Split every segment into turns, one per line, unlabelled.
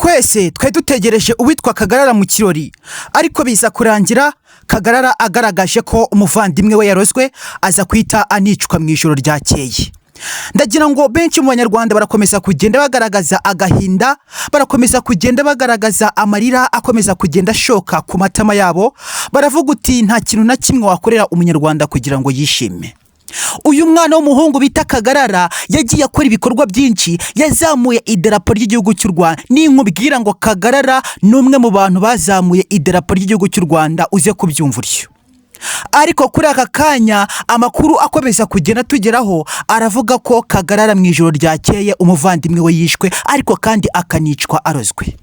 Twese twari dutegereje uwitwa Kagarara mu kirori, ariko biza kurangira Kagarara agaragaje ko umuvandimwe we yarozwe, aza kwita anicwa mu ijoro ryakeye. Ndagira ngo benshi mu Banyarwanda barakomeza kugenda bagaragaza agahinda, barakomeza kugenda bagaragaza amarira akomeza kugenda ashoka ku matama yabo. Baravuga uti: "Nta kintu na kimwe wakorera Umunyarwanda kugira ngo yishime." Uyu mwana w'umuhungu bita Kagarara yagiye akora ibikorwa byinshi, yazamuye idarapo ry'igihugu cy'u Rwanda. Ninkubwira ngo Kagarara ni umwe mu bantu bazamuye idarapo ry'igihugu cy'u Rwanda, uze kubyumva utyo. Ariko kuri aka kanya amakuru akomeza kugenda tugeraho aravuga ko Kagarara mu ijoro ryakeye umuvandimwe we yishwe, ariko kandi akanicwa arozwe.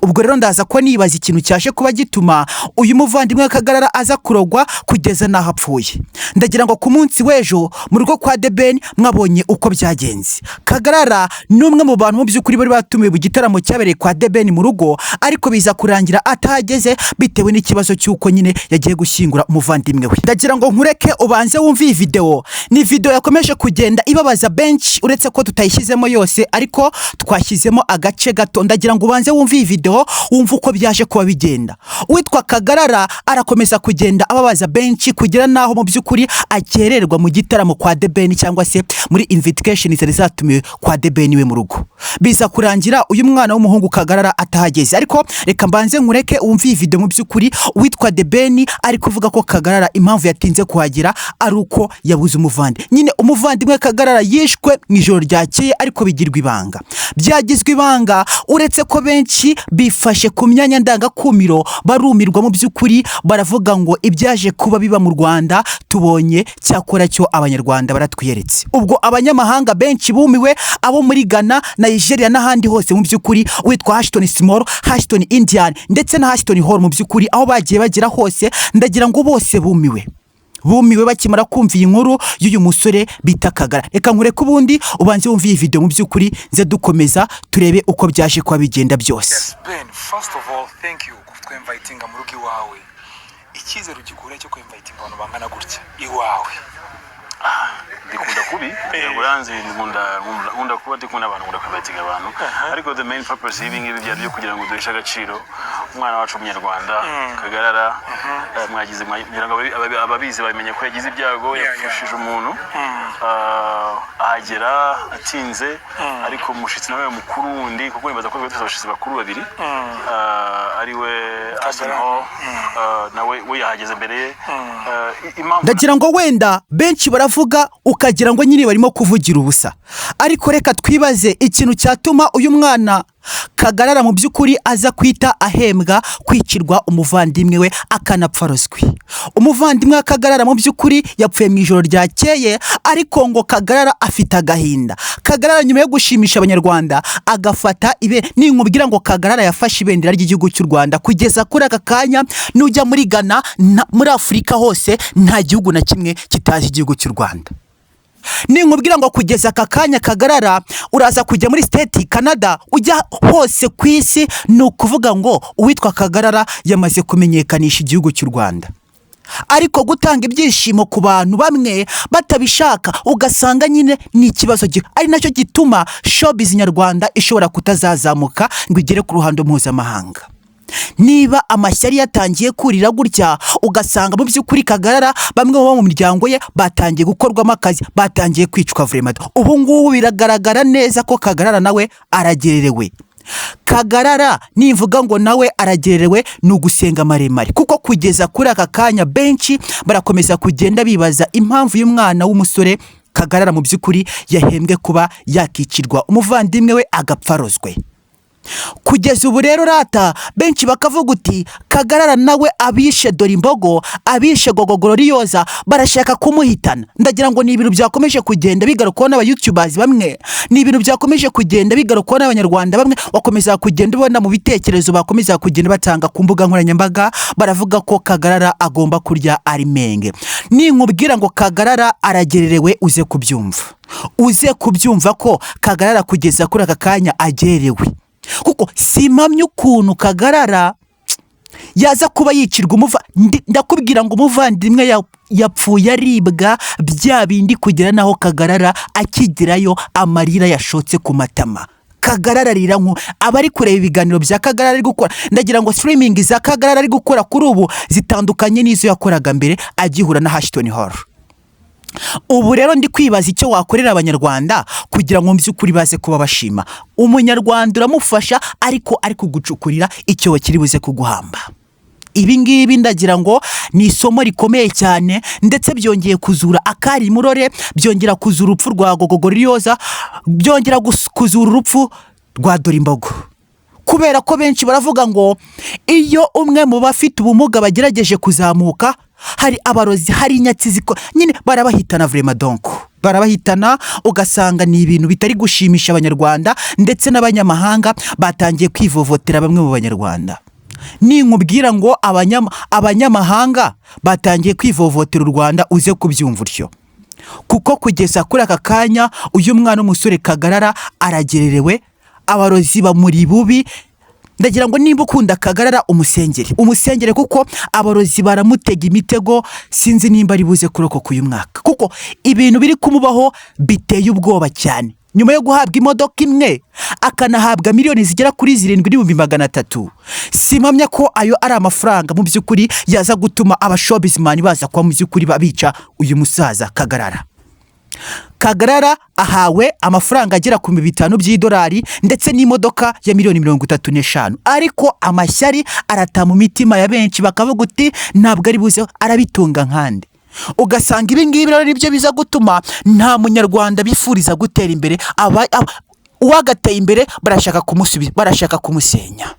Ubwo rero ndaza ko nibaza ikintu cyaje kuba gituma uyu muvandimwe wa Kagarara aza kurogwa kugeza n'aho apfuye. Ndagira ngo ku munsi w'ejo mu rugo kwa The Ben mwabonye uko byagenze. Kagarara ni umwe mu bantu mu by'ukuri bari batumiwe mu gitaramo cyabereye kwa The Ben mu rugo, ariko biza kurangira atahageze bitewe n'ikibazo cy'uko nyine yagiye gushyingura umuvandimwe we. Ndagira ngo nkureke ubanze wumve iyi videwo. Ni videwo yakomeje kugenda ibabaza benshi, uretse ko tutayishyizemo yose ariko twashyizemo agace gato. Ndagira ngo ubanze wumve iyi videwo, wumve uko byaje kuba bigenda. Uwitwa Kagarara arakomeza kugenda ababaza benshi kugera n'aho mu by'ukuri akererwa mu gitaramo kwa The Ben, cyangwa se muri invitation zari zatumiwe kwa The Ben we mu rugo. Biza kurangira uyu mwana w'umuhungu Kagarara atahageze. Ariko reka mbanze nkureke wumve iyi video. Mu by'ukuri uwitwa The Ben ari kuvuga ko Kagarara impamvu yatinze kuhagera ari uko yabuze umuvandi nyine. Umuvandimwe Kagarara yishwe mu ijoro ryakeye, ariko bigirwa ibanga, byagizwe ibanga, uretse ko benshi bifashe ku myanya ndangakumiro barumirwa. Mu by'ukuri baravuga ngo ibyaje kuba biba mu Rwanda tubonye cyakora cyo Abanyarwanda baratwiyeretse. Ubwo abanyamahanga benshi bumiwe, abo muri Ghana, Nigeria n'ahandi hose. Mu by'ukuri witwa Ashton Small, Ashton Indian ndetse na Ashton Hall, mu by'ukuri aho bagiye bagera hose, ndagira ngo bose bumiwe, bumiwe bakimara kumva iyi nkuru y'uyu musore bita Kagara. Reka nkureke ubundi ubanze wumve iyi video, mu by'ukuri nze dukomeza turebe uko byaje kuba bigenda byose.
Yes, Ben, first of all, thank you kutwinvitinga mu rugo iwawe. Icyizere ugikura cyo kwinvitinga abantu bangana gutya iwawe?
Ndikunda kubi kugira ngo uranzi, nkunda kuba ndi kumwe n'abantu, nkunda kwinvitinga abantu, ariko the main purpose y'ibi ngibi byari byo kugira ngo duheshe agaciro umwana wacu w'Umunyarwanda Kagarara. Mwagize ngira ngo ababizi bamenye ko yagize ibyago, yapfushije umuntu. Ahagera atinze, ariko umushyitsi nawe mukuru wundi, kuko nibaza ko twari dufite abashyitsi bakuru babiri, ari we Ashton Hall, nawe we yahageze mbere ye. Impamvu
Ndagira ngo wenda benshi baravuga ukagira ngo nyine barimo kuvugira ubusa, ariko reka twibaze ikintu cyatuma uyu mwana Kagarara mu by'ukuri aza kwita ahembwa kwicirwa umuvandimwe we, akanapfa arozwe. Umuvandimwe wa Kagarara mu by'ukuri yapfuye mu ijoro ryakeye, ariko ngo Kagarara afite agahinda. Kagarara nyuma yo gushimisha Abanyarwanda agafata ibe, ninkubwira ngo Kagarara yafashe ibendera ry'igihugu cy'u Rwanda, kugeza kuri aka kanya nujya muri Ghana, muri Afurika hose, nta gihugu na kimwe kitazi igihugu cy'u Rwanda. Ninkubwira ngo kugeza aka kanya Kagarara, uraza kujya muri State, Canada, ujya hose ku isi, ni ukuvuga ngo uwitwa Kagarara yamaze kumenyekanisha igihugu cy'u Rwanda. Ariko gutanga ibyishimo ku bantu bamwe batabishaka, ugasanga nyine ni ikibazo ari nacyo gituma showbiz nyarwanda ishobora kutazazamuka ngo igere ku ruhando mpuzamahanga. Niba amashyari yatangiye kurira gutya, ugasanga mu by'ukuri Kagarara bamwe bo mu miryango ye batangiye gukorwamo akazi, batangiye kwicwa, vraiment ubu ngubu biragaragara neza ko Kagarara nawe aragererewe. Kagarara nivuga ngo nawe aragererewe, ni ugusenga maremare, kuko kugeza kuri aka kanya benshi barakomeza kugenda bibaza impamvu y'umwana w'umusore Kagarara mu by'ukuri yahembwe kuba yakicirwa umuvandimwe we, agapfa arozwe. Kugeza ubu rero rata benshi bakavuga uti: "Kagarara nawe abishe dore imbogo, abishe gogogororiyoza barashaka kumuhitana." Ndagira ngo ni ibintu byakomeje kugenda bigarukwaho n'abayutubazi bamwe, ni ibintu byakomeje kugenda bigarukwaho n'Abanyarwanda bamwe, wakomeza kugenda ubona mu bitekerezo bakomeza kugenda batanga ku mbuga nkoranyambaga. Baravuga ko Kagarara agomba kurya ari menge. Ninkubwira ngo Kagarara aragererewe, uze kubyumva, uze kubyumva ko Kagarara kugeza kuri aka kanya agererewe, kuko simpamya ukuntu Kagarara yaza kuba yicirwa ndakubwira ngo umuvandimwe yapfuye aribwa bya bindi, kugera n'aho Kagarara akigerayo amarira yashotse ku matama. Kagarara arira nko abari kureba ibiganiro bya Kagarara ari gukora. Ndagira ngo streaming za Kagarara ari gukora kuri ubu zitandukanye n'izo yakoraga mbere agihura na Ashton Hall. Ubu rero ndi kwibaza icyo wakorera Abanyarwanda kugira ngo mu by'ukuri baze kuba bashima. Umunyarwanda uramufasha, ariko ari kugucukurira icyobo kiri buze kuguhamba. Ibi ngibi ndagira ngo ni isomo rikomeye cyane, ndetse byongeye kuzura akari murore, byongera kuzura urupfu rwa Gogo Gloriose, byongera kuzura urupfu rwa Dorimbogo, kubera ko benshi baravuga ngo iyo umwe mu bafite ubumuga bagerageje kuzamuka, hari abarozi, hari inyatsi nyine barabahitana, vraiment. Donc barabahitana, ugasanga ni ibintu bitari gushimisha Abanyarwanda, ndetse n'abanyamahanga batangiye kwivovotera bamwe mu Banyarwanda. Ninkubwira ngo abanyamahanga batangiye kwivovotera u Rwanda, uze kubyumva utyo, kuko kugeza kuri aka kanya uyu mwana w'umusore Kagarara aragererewe, abarozi bamuri bubi. Ndagira ngo nimba ukunda Kagarara, umusengere, umusengere, kuko abarozi baramutega imitego. Sinzi nimba ari buze kurokoka uyu mwaka, kuko ibintu biri kumubaho biteye ubwoba cyane. Nyuma yo guhabwa imodoka imwe, akanahabwa miliyoni zigera kuri 7,300,000, simpamya ko ayo ari amafaranga mu by'ukuri yaza gutuma aba showbizman baza kuba mu by'ukuri babica uyu musaza Kagarara. Kagarara ahawe amafaranga agera ku 5,000 by'idolari ndetse n'imodoka ya miliyoni 35, ariko amashyari arata mu mitima ya benshi, bakavuga uti ntabwo ari buze, arabitunga nkande. Ugasanga ibi ngibi rero nibyo biza gutuma nta Munyarwanda bifuriza gutera imbere. Uwagateye imbere barashaka kumusubiza, barashaka kumusenya.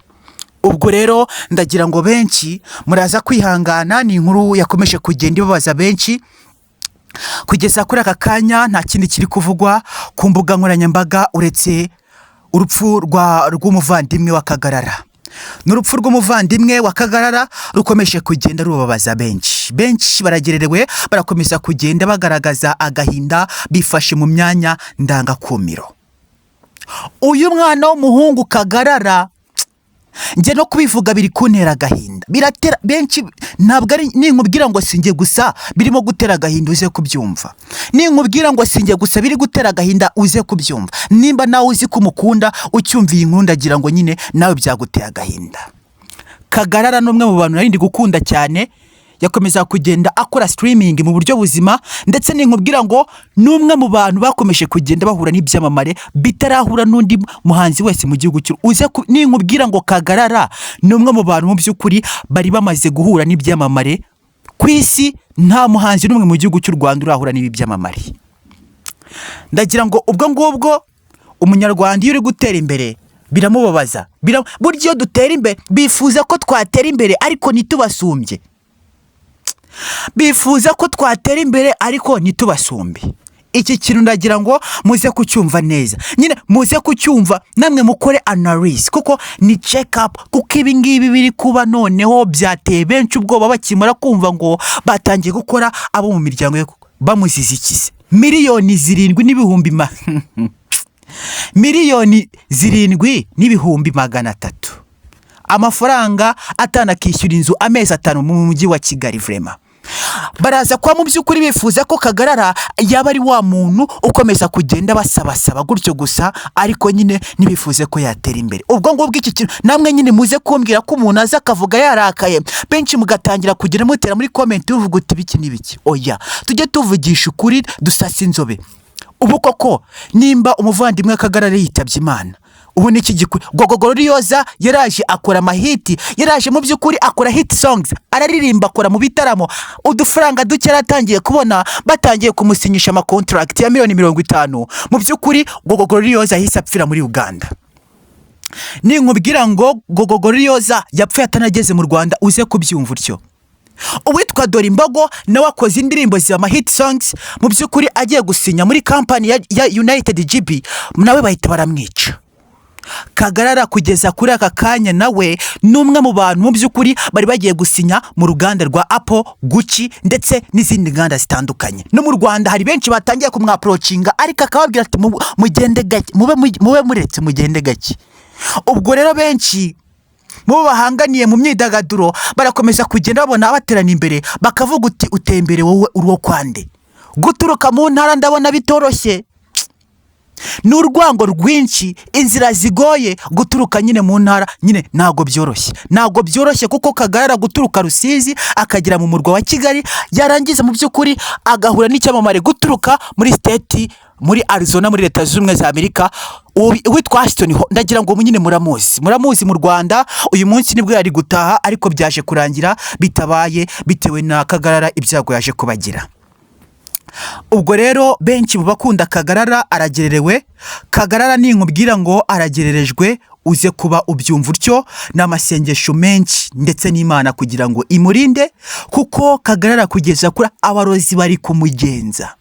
Ubwo rero ndagira ngo benshi muraza kwihangana, ni inkuru yakomeje kugenda ibabaza benshi. Kugeza kuri aka kanya nta kindi kiri kuvugwa ku mbuga nkoranyambaga uretse urupfu rw'umuvandimwe wa Kagarara. Ni urupfu rw'umuvandimwe wa Kagarara rukomeje kugenda rubabaza benshi. Benshi baragererewe, barakomeza kugenda bagaragaza agahinda, bifashe mu myanya ndangakumiro. Uyu mwana w'umuhungu Kagarara, njye no kubivuga biri kuntera agahinda, biratera benshi. Ntabwo ari ninkubwira ngo sinjye gusa birimo gutera agahinda, uze kubyumva. Ninkubwira ngo sinjye gusa biri gutera agahinda, uze kubyumva. Nimba nawe uzi ko umukunda, ucyumva iyi nkuru, ndagira ngo nyine nawe byagutera agahinda. Kagarara ni umwe mu bantu nari ndi gukunda cyane, yakomeza kugenda akora streaming mu buryo buzima, ndetse ninkubwira ngo ni umwe mu bantu bakomeje kugenda bahura n'ibyamamare bitarahura n'undi muhanzi wese mu gihugu cy'u uze ninkubwira ngo Kagarara ni umwe mu bantu mu by'ukuri bari bamaze guhura n'ibyamamare ku isi, nta muhanzi n'umwe mu gihugu cy'u Rwanda urahura n'ibi byamamare. Ndagira ngo ubwo ngubwo Umunyarwanda iyo uri gutera imbere biramubabaza. Burya iyo dutera imbere bifuza ko twatera imbere ariko ntitubasumbye, bifuza ko twatera imbere ariko ntitubasumbe. Iki kintu ndagira ngo muze kucyumva neza nyine, muze kucyumva namwe mukore analyse, kuko ni check up, kuko ibi ngibi biri kuba noneho byateye benshi ubwoba bakimara kumva ngo batangiye gukora abo mu miryango ye bamuziza ikize. 7,300,000, amafaranga atanakishyura inzu amezi 5 mu mujyi wa Kigali. Vraiment baraza kuba mu by'ukuri bifuza ko Kagarara yaba ari wa muntu ukomeza kugenda basabasaba gutyo gusa, ariko nyine ntibifuze ko yatera imbere. Ubwo ngubwo iki kintu namwe nyine muze kumbwira ko umuntu aza akavuga yarakaye, benshi mugatangira kugenda mutera muri comment, uvuga uti biki n'ibiki. Oya, tujye tuvugisha ukuri, dusase inzobe. Ubu koko nimba umuvandimwe Kagarara yitabye Imana, ubu ni iki gikuri? Gogo Gloriose yaraje akora ama hit, yaraje mu by'ukuri akora hit songs, araririmba, akora mu bitaramo, udufaranga duke yaratangiye kubona, batangiye kumusinyisha ama contract ya miliyoni 50. Mu by'ukuri Gogo Gloriose yahise apfira muri Uganda. Ninkubwira ngo Gogo Gloriose yapfuye atanageze mu Rwanda, uze kubyumva utyo. Uwitwa Dorimbogo nawe akoze indirimbo ziba ama hit songs, mu by'ukuri agiye gusinya muri kampani ya United GB, nawe bahita baramwica. Kagarara kugeza kuri aka kanya nawe ni umwe mu bantu mu by'ukuri bari bagiye gusinya mu ruganda rwa Apple, Gucci ndetse n'izindi nganda zitandukanye. No mu Rwanda hari benshi batangiye kumwapproachinga, ariko akababwira ati mugende gake, mube muretse, mugende gake. Ubwo rero benshi mu bo bahanganiye mu myidagaduro barakomeza kugenda babona baterana imbere, bakavuga uti uteye imbere wowe uri uwo kwande? Guturuka mu ntara ndabona bitoroshye. Ni urwango rwinshi, inzira zigoye guturuka nyine mu ntara, nyine ntabwo byoroshye, ntabwo byoroshye, kuko Kagarara guturuka Rusizi akagera mu murwa wa Kigali, yarangiza mu by'ukuri agahura n'icyamamare guturuka muri state, muri Arizona, muri Leta Zunze Ubumwe za Amerika, uwitwa Ashton Hall. Ndagira ngo nyine muramuzi, muramuzi mu Rwanda. Uyu munsi nibwo yari gutaha, ariko byaje kurangira bitabaye bitewe na Kagarara, ibyago yaje kubagira. Ubwo rero benshi mu bakunda Kagarara, aragererewe Kagarara. Ninkubwira ngo aragererejwe, uze kuba ubyumva utyo. Ni amasengesho menshi ndetse n'Imana kugira ngo imurinde, kuko Kagarara kugeza kuri abarozi bari kumugenza.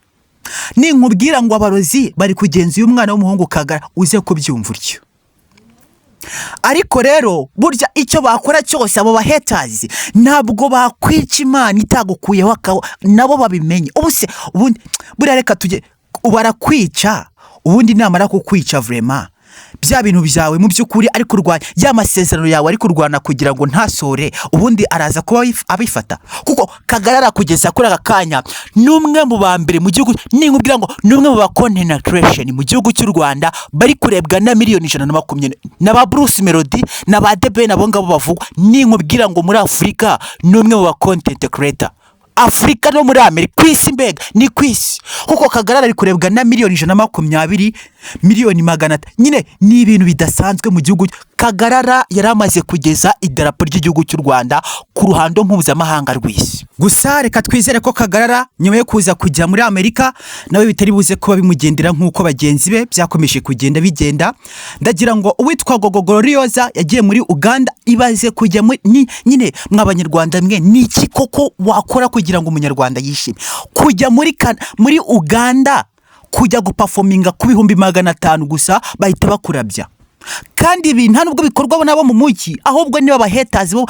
Ninkubwira ngo abarozi bari kugenza uyu mwana w'umuhungu Kagarara, uze kubyumva utyo. Ariko rero burya icyo bakora cyose, abo bahetazi ntabwo bakwica Imana itagukuyeho akabo, nabo babimenye. Ubu se ubundi buriya reka tujye, barakwica, ubundi namara kukwica, vraiment bya bintu byawe mu by'ukuri ari kurwanya, ya masezerano yawe ari kurwana kugira ngo ntasore, ubundi araza kuba abifata. Kuko Kagarara kugeza kuri aka kanya ni umwe mu ba mbere mu gihugu, ninkubwira ngo ni umwe mu ba content creation mu gihugu cy'u Rwanda bari kurebwa na miliyoni 120, na ba Bruce Melody na ba The Ben, abo ngabo bavugwa. Ninkubwira ngo muri Afurika ni umwe mu ba content creator, Afurika no muri Amerika, ku isi, mbega ni ku isi, kuko Kagarara ari kurebwa na miliyoni 120, miliyoni 500. Nyine ni ibintu bidasanzwe mu gihugu. Kagarara yari amaze kugeza idarapo ry'igihugu cy'u Rwanda ku ruhando mpuzamahanga rw'isi. Gusa reka twizere ko Kagarara nyuma yo kuza kujya muri Amerika nawe bitari buze kuba bimugendera nk'uko bagenzi be byakomeje kugenda bigenda. Ndagira ngo uwitwa Gogo Glorioza yagiye muri Uganda. Ibaze kujya muri nyine mw'Abanyarwanda mwe, ni iki koko wakora kugira ngo Umunyarwanda yishime? Kujya muri Uganda kujya guperforminga ku 500,000 gusa bahita bakurabya. Kandi ibi nta nubwo bikorwa nabo mu mujyi, ahubwo niba abahetazi bo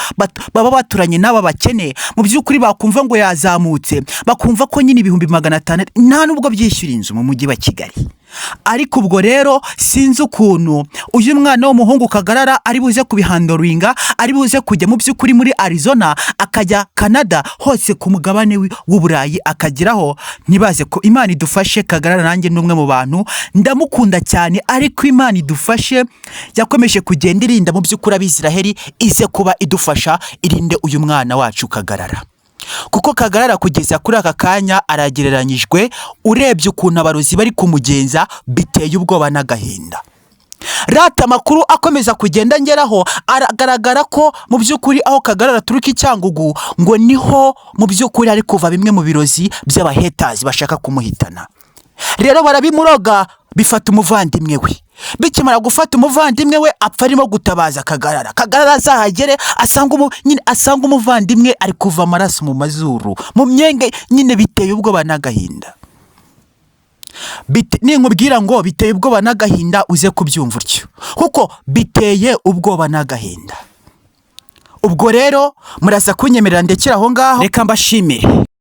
baba baturanye n'aba bakene, mu by'ukuri bakumva ngo yazamutse, bakumva ko nyine 500,000 nta nubwo byishyura inzu mu mujyi wa Kigali. Ariko ubwo rero sinzi ukuntu uyu mwana w'umuhungu Kagarara ari buze kubihandlinga, ari buze kujya mu by'ukuri muri Arizona, akajya Canada, hose ku mugabane w'Uburayi akageraho. Ntibaze ko Imana idufashe. Kagarara nanjye ni umwe mu bantu ndamukunda cyane, ariko Imana idufashe, yakomeje kugenda irinda mu by'ukuri Abisiraheli, ize kuba idufasha irinde uyu mwana wacu Kagarara, kuko Kagarara kugeza kuri aka kanya aragereranyijwe. Urebye ukuntu abarozi bari kumugenza, biteye ubwoba n'agahinda. Rata amakuru akomeza kugenda ngeraho aragaragara ko mu by'ukuri aho Kagarara aturuka i Cyangugu, ngo niho mu by'ukuri ari kuva bimwe mu birozi by'abahetazi bashaka kumuhitana. Rero barabimuroga, bifata umuvandimwe we. Bikimara gufata umuvandimwe we, apfa arimo gutabaza Kagarara. Kagarara azahagere asanga nyine asanga umuvandimwe ari kuva amaraso mu mazuru, mu myenge, nyine biteye ubwoba n'agahinda. Ninkubwira ngo biteye ubwoba n'agahinda, uze kubyumva utyo, kuko biteye ubwoba n'agahinda. Ubwo rero muraza kunyemerera ndekera aho ngaho, reka mbashimire.